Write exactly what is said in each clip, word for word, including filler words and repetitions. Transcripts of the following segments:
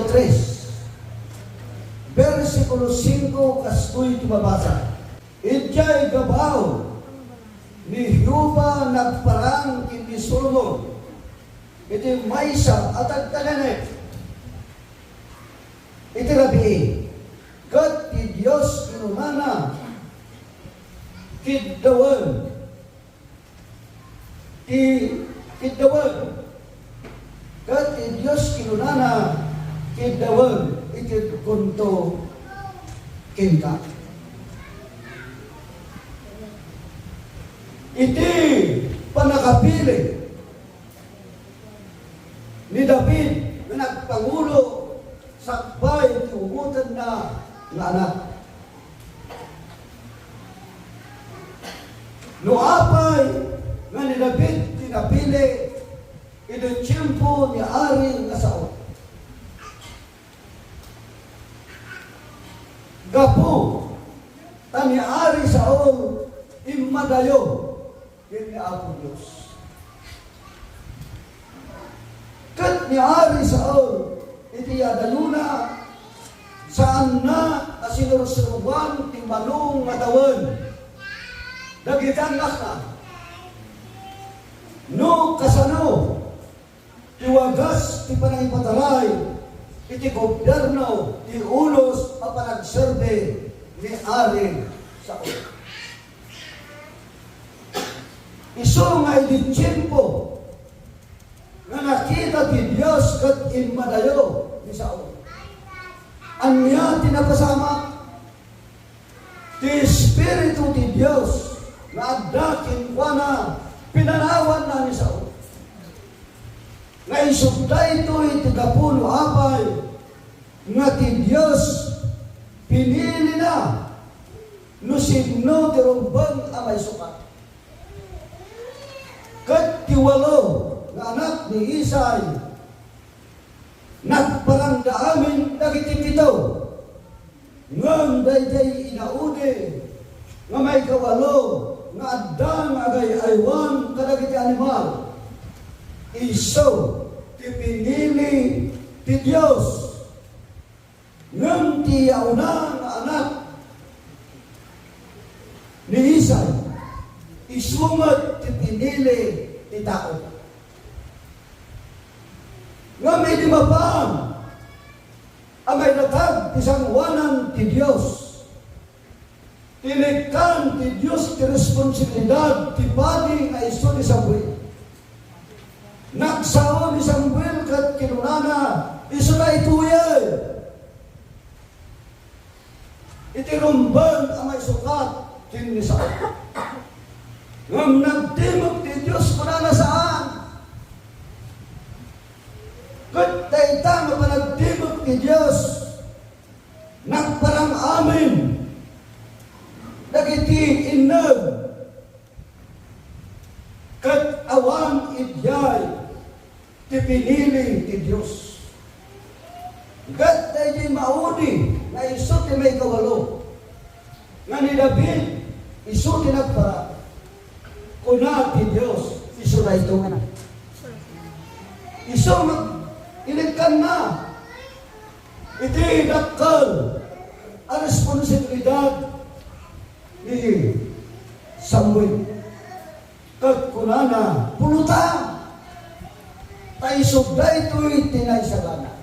tres, bersikulo singko, kastoy ti mabasa. Idiay gabao ni Jehovah nagparang ken ni Solomon iti maysa a tagtaganek iti rabii, ket ti Dios kinunana, kiddawen ti kiddawen. Ket ti Dios kinunana, kiddawen iti kunto kenka. Iti pannakapili ni David nga nagpangulo sakbay ti umotenna nga anak. No apay nga ni David ti napili iti tiempo ni Ari nga Saul? Gapu ta ni Ari Saul immadayo ken ni Apo Dios. Ket ni Ari Saul iti adayona, saanna a sinursuroan ti mano nga tawen dagiti annakna. No kasano ti wagas ti panangipataray iti gobierno ti unos a panagserbi ni Ari Saul. Isu nga idi tiempo nga nakita ti Dios ket immadayo ni Saul. Ania ti napasamak? Ti Espiritu ti Dios nga adda kenkuana, pinanawanna ni Saul. Nga isut' daytoy ti gapu no apay nga ti Dios pinilina no sinno ti rumbeng a maisukat. Ket ti walo nga anak ni Isai, nagparangda amin dagiti pito. Ngem daydiay inaudi nga maikawalo nga adda nga agay-aywan kadagiti animal, isu ti pinili ti Dios. Ngem ti yauna nga anak ni Isai, isu met ti pinili ti tao. Ngem idi mapan a mailatag ti sangoanan ti Dios, tinekkan ti Dios ti responsibilidad ti padi nga isu ni Samuel. Nagsao ni Samuel ket kinunana, isu daytoyen iti rumbeng a maisukat ken ni Saul. Ngem nagdimmek ti Dios, kunana, saan. Ket dayta nga panagdimmek ti Dios, nagparang amin dagiti innem. Ket awan idiay ti pinili ti Dios. Ket daydi maudi nga isu ti maikawalo, nga ni David isu ti nagparang. Kuna ti Dios, isu daytoy. Isu met inekkanna iti dakkel a responsibilidad ni Samuel. Ket kunana, pulutan, ta isut' daytoy ti naisagana.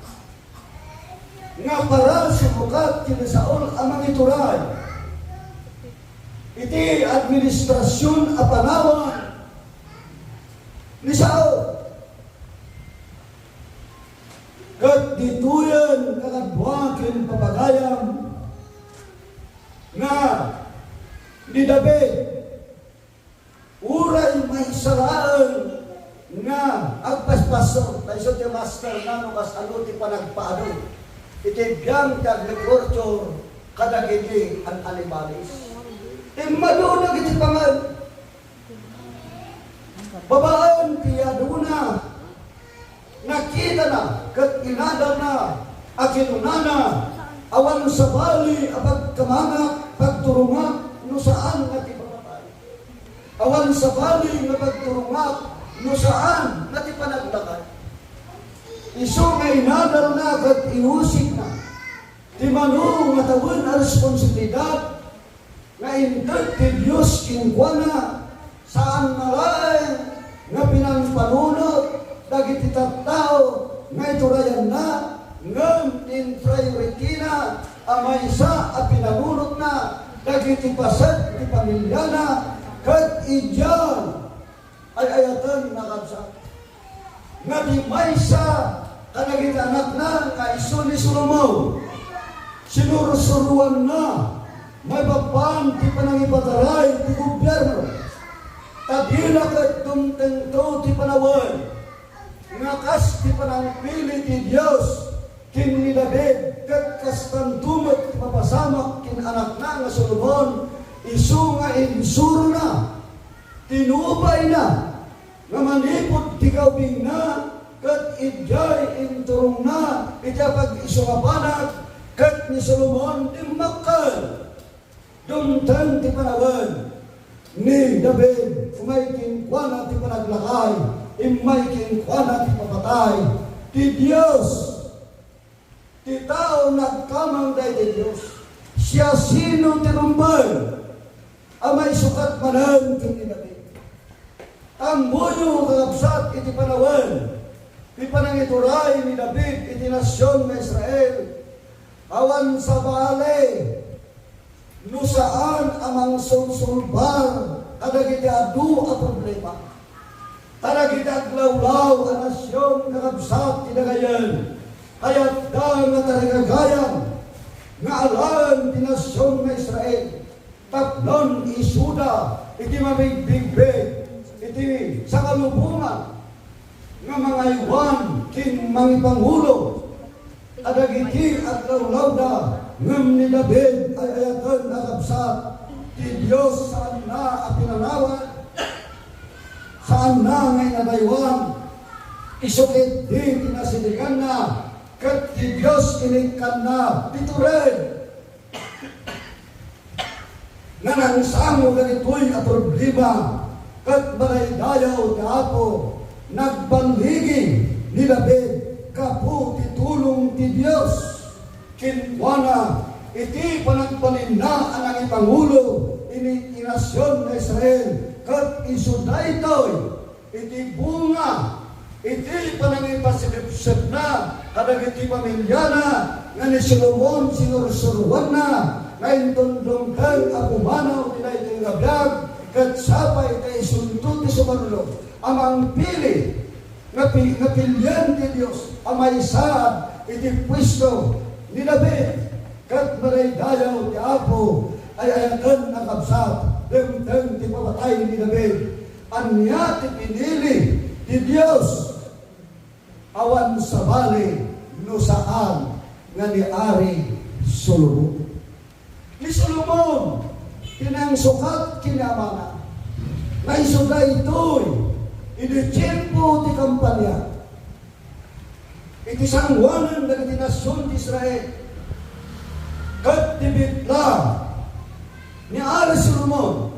Nga para sumukat ken ni Saul a mangituray iti administrasion a panawan ni Saul. Ket ditoyen, kakadua ken papagayam, nga ni David, uray maysa laeng nga agpaspastor, ta isu ti masterna no kasano ti panagpaadu iti biang ti agriculture kadagiti an-, animales. Immadu dagiti pangan-, babaen ti yaduna, nakitana ket inadalna a kinunana, awan sabali a pagkamangak, pagturongak no saan nga ti pammatay. Awan sabali nga pagturongak no saan nga ti panaglakay. Isu nga inadalna ket iusigna ti mano nga tawen a responsibilidad nga inted ti Dios kenkuana, saan nga laeng nga pinangpanunot dagiti tattao nga iturayanna, ngem ti priority-na a maysa a pinanunotna dagiti paset ti pamiliana ket idiay ay-ayaten, nakabsat, nga di maysa kadagiti anakna nga isu ni Solomon. Sinursuroanna maipapan ti panangipataray ti gobierno. Ta dina ket dumtengto ti panawen nga kas ti panangpili ti Dios ken ni David, ket kastanto met ti mapasamak ken anakna nga Solomon, isu nga insurona. Tinupayna nga manipud ti kaubingna ket idiay inturongna iti apag-isu nga banag, ket ni Solomon dimmakkel. Dumteng ti panawen ni David, umay kenkuana ti panaglakay, immay kenkuana ti papatay. Ti Dios Ti tao nagkamang daydi Dios. Siasino ti rumbeng a maisukat manen ken ni David? Tammoyo, kakabsat, iti panawen ti panangituray ni David iti nasion nga Israel. Awan sabali no saan a mangsolsolbar kadagiti adu a problema. Kadagiti aglawlaw a nasion, kakabsat, ti dagayen, kayatda nga tarigagayan nga alaen ti nasion nga Israel, tapnon isuda iti mamigbigbig iti sakalubongan nga mangaywan ken mangipangulo kadagiti aglawlawda. Ngem ni David ay-ayaten a kabsat ti Dios, saanna a pinanawag, saanna nga inadaywan. Isu ketdi ti nasiliganna, ket ti Dios inikkanna. Ditoy nga nangsango dagitoy a problema, ket madaydayaw ti Apo, nagballigi ni David gapu ti tulong ti Dios kenkuana iti panagbalinna a nangipangulo iti nasion nga Israel, ket isu daytoy iti bunga iti panangipasidepsepna kadagiti pamiliana nga ni Solomon sinursuroanna nga inton dumteng a pumanaw ti daytoy nga biag, ket sapay ta isunto ti sumarno a mangpili nga pi-, nga pilien ti Dios a maisad iti puesto ni David. Ket madaydayaw ti Apo, ay-ayaten a kabsat, dumteng ti papatay ni David. Ania ti pinili ti Dios? Awan sabali no saan nga ni Ari Solomon. Ni Solomon ti nangsukat ken ni amana nga isu daytoy idi tiempo ti kampanya, iti sangoanan dagiti nasion ti Israel. Ket ti bitla ni Ari Solomon,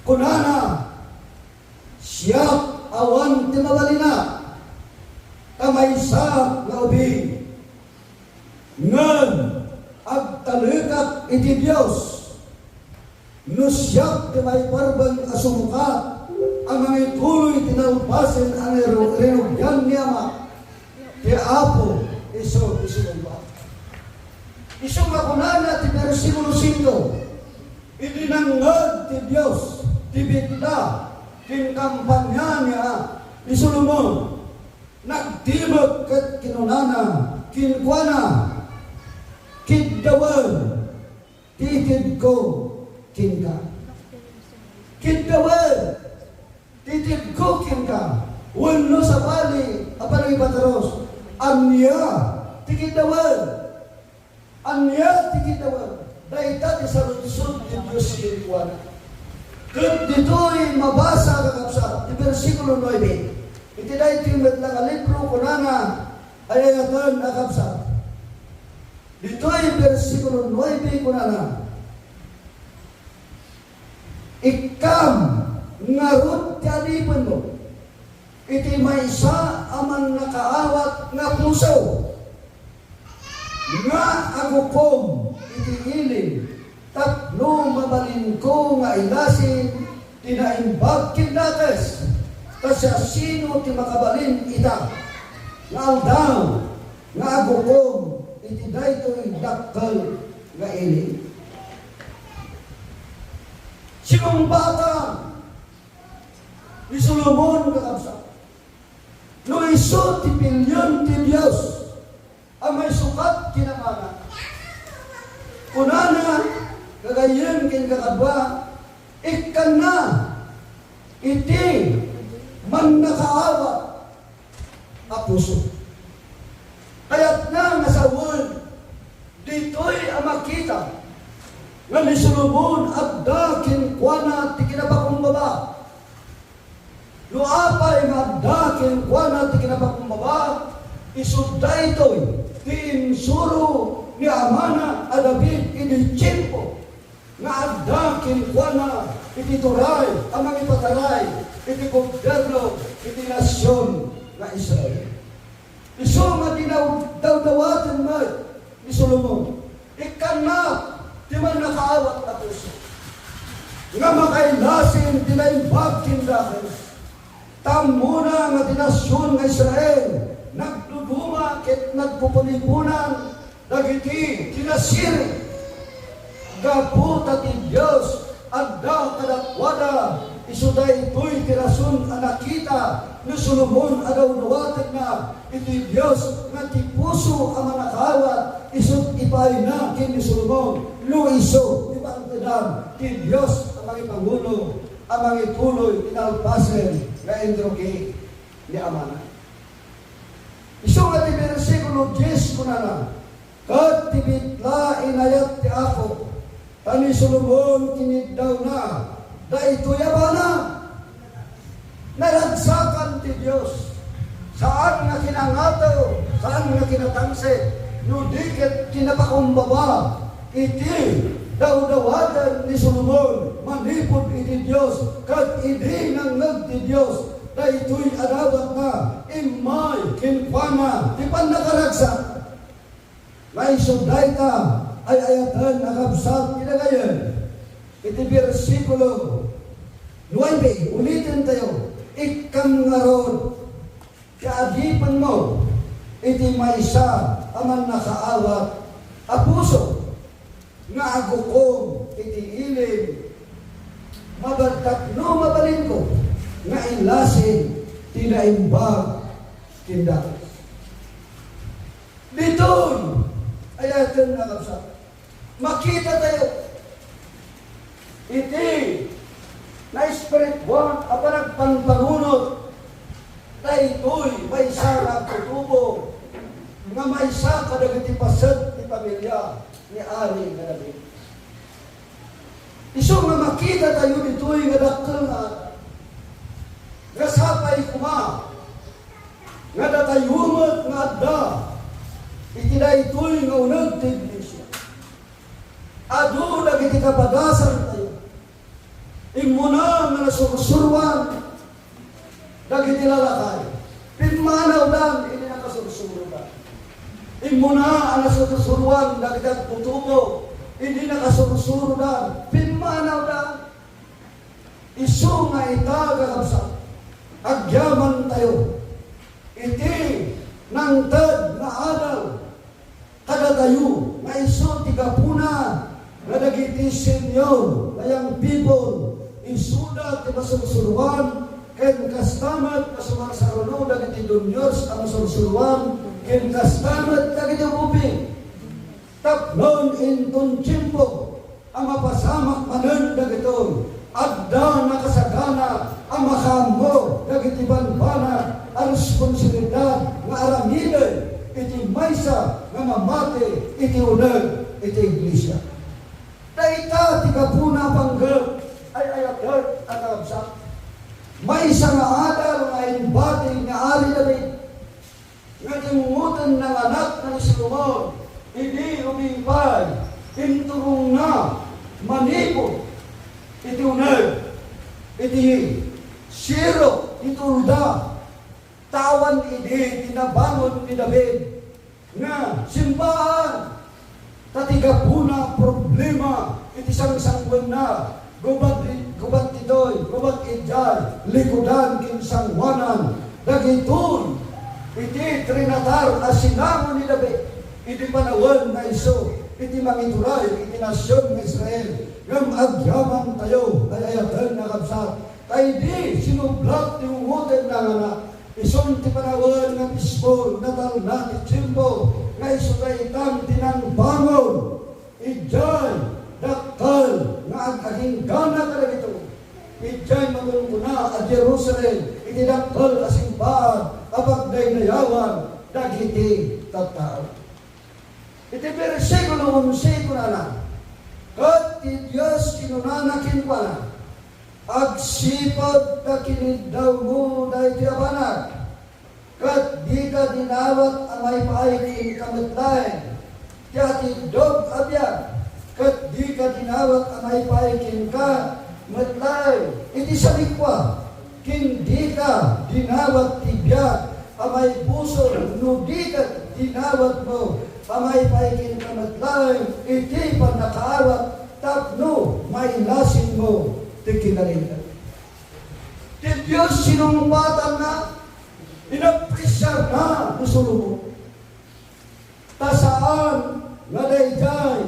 kunana, "Siak awan ti mabalinak, ta maysaak nga ubing. Ngem agtalekak iti Dios, no siak ti maiparbeng a sumukat a mangituloy ti nalpasen a niru-, rinugian ni Amak." Ti Apo isu ti sinumba. Isu nga kunana ti bersikulo singko, idi nangngeg ti Dios ti bitla ken kampanya ni, ni Solomon, nagdimmek ket kinunana kenkuana, "Kiddawen ti itedko kenka." Kiddawen ti itedko kenka. Wenno sabali a panangipaturus, ania ti kiddawen? Ania ti kiddawen? Dayta ti saludsod ti Dios kenkuana. Ket ditoy mabasa, kakabsat, ti bersikulo nuebe. Iti daytoy met la nga libro, kunana, ay-ayaten a kabsat. Ditoy bersikulo nuebe, kunana, "Ikkam ngarud ti adipenmo, iti maysa a mannakaawat nga puso, nga agukom iti ilim tapno mabalinko nga ilasin ti naimbag ken dakes. Ta siasino ti makabalin ita nga aldaw nga agukom iti daytoy dakkel nga ilim? Sinumbatan ni Solomon, kakabsat, no isu ti pilien ti Dios a maisukat ken amana. Kunana, kagayyem ken kakadua, ikkanna iti mannakaawat a puso. Kayatna nga sawen ditoy a makita nga ni Solomon adda kenkuana ti kinapakumbaba. No apay nga adda kenkuana ti kinapakumbaba, isu daytoy ti insuro ni amana a David idi tiempo nga adda kenkuana iti turay a mangipataray iti gobierno iti nasion nga Israel. Isu nga dinaw-, dawdawaten met ni Solomon, ikkanna ti mannakaawat a puso nga makailasin ti naimbag ken dakes. Ta ammona nga ti nasion nga Israel nagduduma ket nagpupuniponan dagiti kinasirib. Gapu ta ti Dios adda kadakuada, isu daytoy ti rason a nakita ni Solomon a dawdawatenna iti Dios nga ti puso a mannakaawat, isu ti ipaayna ken ni Solomon, no isu ti pangtedan ti Dios a mangipangulo a mangituloy ti nalpasen nga inrugi ni amana. Isu nga ti bersikulo dies kunana, "Ket ti bitla inayat ti Apo, ta ni Solomon tiniddawna daytoy a bana." Naragsakan ti Dios. Saan nga kinangato, saan nga kinatangsit, no di ket kinapakumbaba iti dawdawaten ni Solomon manipud iti Dios, ket idi nangngeg ti Dios daytoy a dawatna, immay kenkuana ti pannakaragsak. Nga isu dayta ay ayaten a kabsat ti dagayen. Iti bersikulo nuebe, uliten tayo, "Ikkan ngarud ti adipenmo iti maysa a mannakaawat a puso nga agukom iti ilim, mabat-, tapno mabalinko nga ilasin ti naimbag ken dakes." Ditoy, ayaten a kabsat, makita tayo iti naespirituan a panagpanpanunot. Daytoy maysa nga agtutubo nga maysa kadagiti paset ti pamilia ni Ari nga David. Isu nga makita tayo ditoy nga dakkel nga adal, nga sapay koma nga datayo met nga adda iti daytoy nga uneg ti iglesia. Adu dagiti kapagasentayo. Immuna nga nasursuruan dagiti lalakay, pimmanawdan idi nakasursurodan. Immuna a nasursuruan dagiti agtutubo idi nakasursurodan, pimmanawdan. Isu nga ita, kakabsat, agyamantayo iti nangted nga adal kadatayo nga isu ti gapuna nga dagiti senior nga young people, isuda ti masursuruan, ken kasta met nga sumarsaruno dagiti juniors a masursuruan, ken kasta met dagiti ubing. Tapno inton tiempo a mapasamak manen dagitoy, adda nakasagana a makaammo dagiti banbanag a responsibilidad nga aramiden iti maysa nga mamati iti uneg iti iglesia. Dayta ti gapuna a panggep ay ayatek a kakabsat. Maysa nga adal nga imbati ni Ari David nga dimmoten nanganak ni Solomon idi ubing pay, inturongna manipud iti uneg, iti sirok, iti ulda, Awan idi ti nabangon ni David nga simbaan, ta ti gapuna problema iti sangsanguenna, gubat, gubat ditoy, gubat idiay, likudan ken sangoanan dagitoy iti trinatar a sinango ni David iti panawen nga isu iti mangituray iti nasion nga Israel. Ngem agyamantayo, ay-ayaten a kabsat, ta idi sinublat ti ungoten nga anak, isun ti panawen nga basbol, natalna ti tiempo, nga isu daytan ti nangbangon. Idiay dakkel nga ag-, aginggana kadagito. Idiay makunkuna a Jerusalem iti dakkel a simbaan a pagdaydayawan dagiti tattao. Iti bersikulo onse, kunana, "Ket ti Dios kinunana kenkuana, 'Agsipud ta kiniddawmo daytoy a banag, ket dika dinawat a maipaay kenka met laeng ti atiddog a biag, ket dika dinawat a maipaay kenka met laeng iti sanikua, ken dika dinawat ti biag a maibusor, no di ket dinawatmo a maipaay kenka met laeng iti pannakaawat tapno mailasinmo ti kinalinteg.'" Ti Dios sinungbatanna, inapresiarna ni Solomon. Ta saan nga daydiay,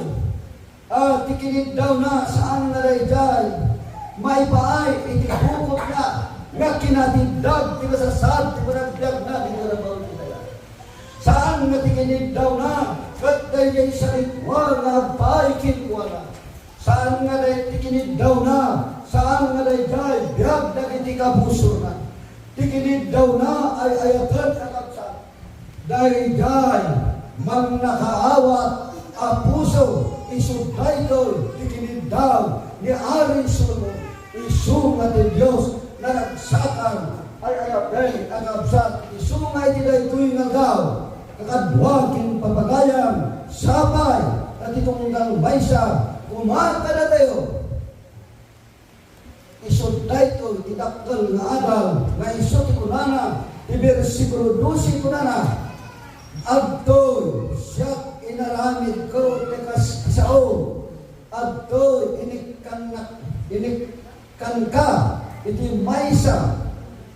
a, ti kiniddawna, saan nga daydiay maipaay iti bukotna nga kinatiddag ti nasasaad ti panagbiagna iti karabaw ti dayag. Saan nga ti kiniddawna ket daydiay sanikua nga agpaay kenkuana. Saan nga day-, ti kiniddawna, saan nga daydiay biag dagiti kabusorna. Ti kiniddawna, ay-ayaten a kabsat, daydiay mannakaawat a puso, isu daytoy ti kiniddaw ni Ari Solomon. Isu nga ti Dios naragsakan, ay-ayaten a kabsat, isu nga iti daytoy nga aldaw, kakadua ken papagayam, sapay, ta ti tunggal maysa koma kadatayo. Isu daytoy ti dakkel nga adal nga isu ti kunana ti bersikulo dose, kunana, "Adtoy siak inaramidko ti kas-, kasao, adtoy inikkannak, inik-, kanka iti maysa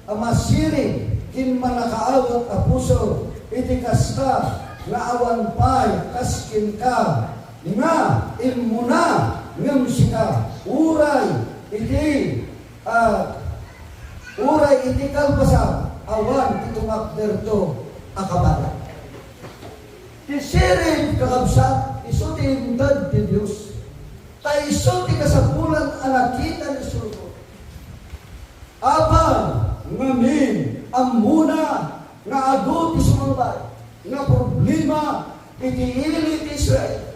a masirib ken mannakaawat a puso iti kasta nga awan pay kas kenka nga immuna ngem sika, uray iti, a, uray iti kalpasan, awan ti tumakderto a kabadak." Ti sirib, kakabsat, isu ti inted ti Dios. Ta isu ti kasapulan a nakita ni Solomon. Apan ngamin, ammona nga adu ti sumangpay nga problema iti ili ti Israel.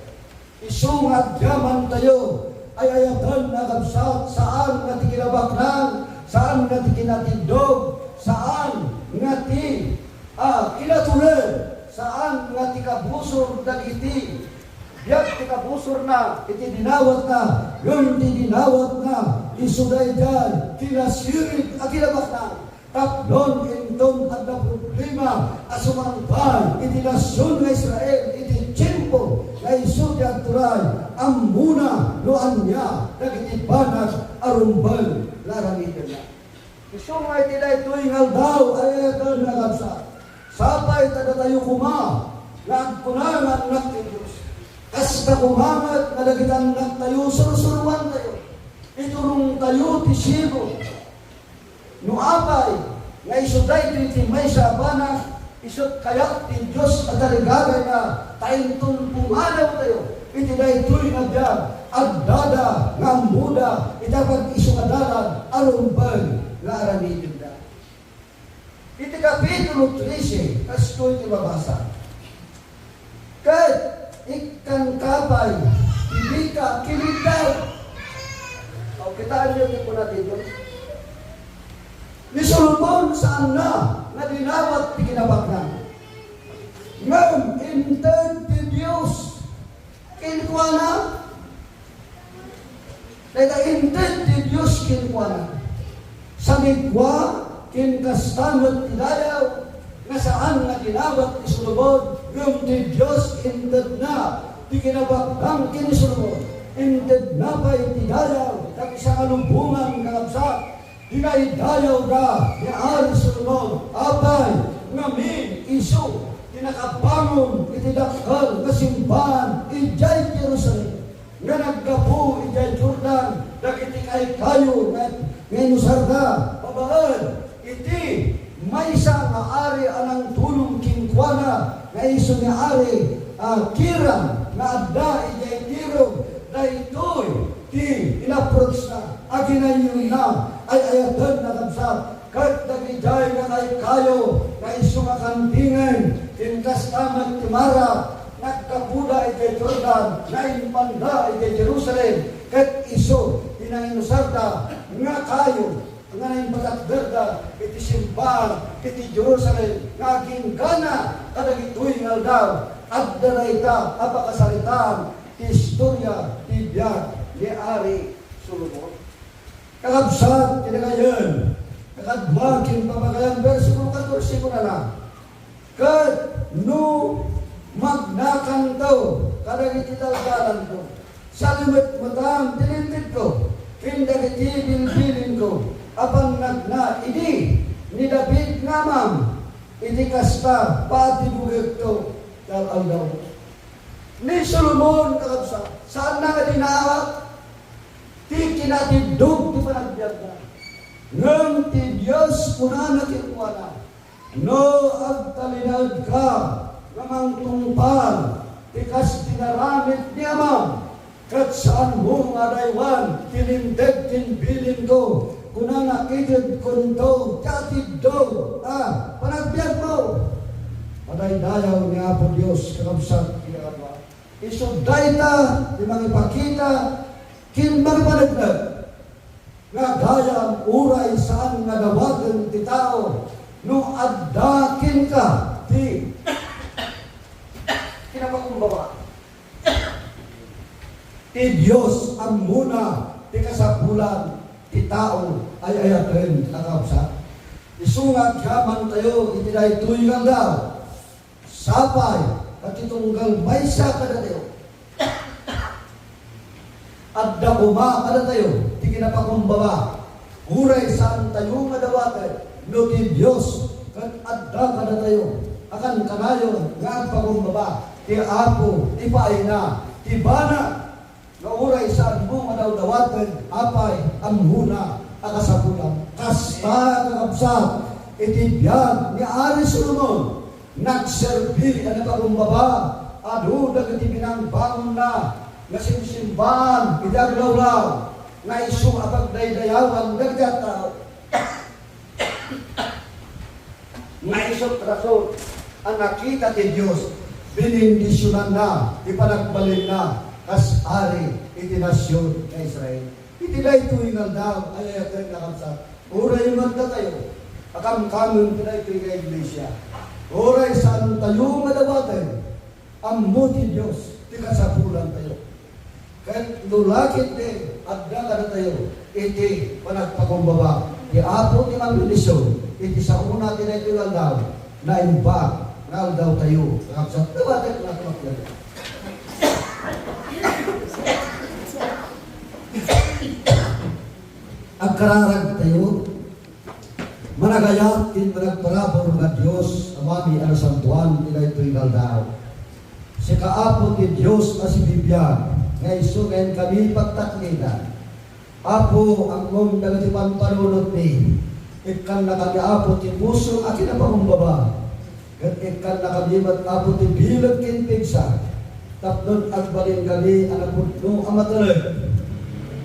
Isu nga agyamantayo, ay-ayaten a kabsat, saan nga ti kinabaknang, saan nga ti kinatiddog, saan nga ti, a, kinatured, saan nga ti kabusor dagiti biag ti kabusorna iti dinawatna, ngem ti dinawatna isu daydiay ti nasirib a kinabaknang. Tapno inton adda problema a sumangpay iti nasion nga Israel iti tiempo nga isu ti agturay, ammona no ania dagiti banag a rumbeng nga aramidenna. Isu nga iti daytoy nga aldaw, ay-ayaten a kabsat, sapay ta datayo koma nga agkuna nga annak ti Dios. Kasta koma met nga dagiti annaktayo, sursuroantayo, iturongtayo ti siego. No apay nga isu daytoy ti maysa a banag, isut' kayat ti Dios a tarigagayna, ta inton pumanawtayo iti daytoy nga biag, addada nga ammoda iti pag-isu nga dalan a rumbeng nga aramidenda. Iti Kapitulo trese, kastoy ti mabasa. Ket ikkanka pay ti dika kiniddaw. O, kitaenyo ti kuna ditoy. Ni Solomon, saanna nga dinawat ti kinabaknang. Ngem inted ti Dios kenkuana. Dayta inted ti Dios kenkuana. Sanikua, Ken kasta met ti dayaw nga saan nga dinawat ni Solomon, ngem ti Dios intedna ti kinabaknang ken ni Solomon. Intedna pay ti dayaw dagiti sangalubongan nga kabsat. Dina idayawda ni Ari Solomon, apay, ngamin isu ti nakabangon iti dakkel nga simbahan idiay Jerusalem, nga naggapu idiay Jordan dagiti kaykayo nga, nga inusarda babaen iti maysa nga ari a nangtulong kenkuana nga isu ni Ari, a, Kiram nga adda idiay Tiro. Daytoy ti in-approach-na, aginayonna, ay-ayatenna, kabsat, ket dagidiay nga kaykayo nga isu nga kandingen, ken kasta met ti Mara, naggapuda idiay Jordan, naimpanda idiay Jerusalem, ket isu ti nainusarda nga kayo nga naimbatakderda iti simbahan iti Jerusalem nga aginggana kadagitoy nga aldaw. Adda dayta a pakasaritaan ti istoria ti biag ni Ari Solomon. Kakabsat, kinagayan, kakadua ken pamagayan, bersikulo katorse, kunana, ket no magnakanto kadagiti daldalanko, salimetmetan ti lintedko ken dagiti bilbilinko a pannagna idi ni David nga amam, iti kasta, patibugekto ti al-aldaw. Ni Solomon, kakabsat, saanna nga dinawat ti kinatiddog ti panagbiagna. Ngem ti Dios kunana kenkuana, "No agtalinaedka nga mangtungpal ti kas dinaramid ni amam, ket saanmo nga adaywan ti linteg ken bilinko, kunana, itedkonto ti atiddog a panagbiagmo." Madaydayaw ni Apo Dios, kakabsat, ti Apo. Isu dayta ti mangipakita ken mangipaneknek nga gayam uray saan nga dawaten ti tao no adda kenka ti kinapakumbaba. Ti Dios ammona ti kasapulan ti tao ay ayaten a kabsat. Isu nga agyamantayo iti daytoy nga aldaw. Sapay a ti tunggal maysa kadatayo, adda koma kadatayo ti kinapakumbaba. Uray saantayo nga dawaten no ti Dios ket adda kadatayo a kankanayon nga agpakumbaba. Ti Apo, ti paayna, ti banag, nga uray saanmo nga dawdawaten, apay, ammona a kasapulan. Kasta, kakabsat, iti biag ni Ari Solomon, nagserbi a napakumbaba, adu dagiti binangbangonna nga simsimbahan iti aglawlaw, nga isu a pagdaydayawan dagiti tattao. Nga isu ti rason a nakita ti Dios, binindisionanna ti panagbalinna kas ari iti nasion nga Israel. Iti daytoy nga aldaw, ay-ayaten nga kabsat, uray met datayo a kamkameng ti daytoy nga iglesia, uray saantayo nga dawaten, ammo ti Dios ti kasapulantayo. Ket no la ketdi adda kadatayo iti panagpakumbaba, ti Apo ti mangbendision iti saona ti daytoy nga aldaw, naimbag nga aldawtayo. Kakabsat, dawaten nga tumakyan. Agkararagtayo. Managayat ken managparabur nga Dios, Amami a nasantoan ti daytoy nga aldaw. Sika, Apo ti Dios a sibibiag, nga isu nga inkami pagtaklidan. Apo, ammom dagiti pampanunotmi. Ikkannakami, Apo, ti puso a kinapakumbaba. Ket ikkannakami met, Apo, ti bileg ken pigsa, tapno agbalinkami a napudno a matalek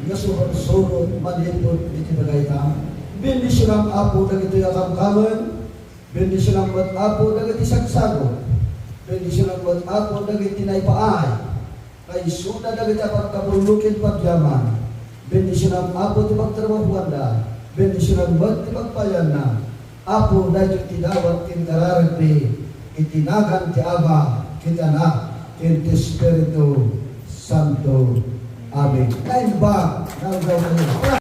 nga surot-surot manipud iti bagayta. Bendisionam, Apo, dagitoy a kamkameng. Bendisionam met, Apo, dagiti sagsagut. Bendisionam met, Apo, dagiti naipaay. Kaisuna dagiti a pagkapullo ken pagyaman. Bendisionam, Apo, ti pagtrabahoanda. Bendisionam met ti pagpayanna. Apo, daytoy ti dawat ken kararagmi iti nagan ti Ama, ken ti Anak, ken ti Espiritu Santo. Amen. Naimbag nga aldaw.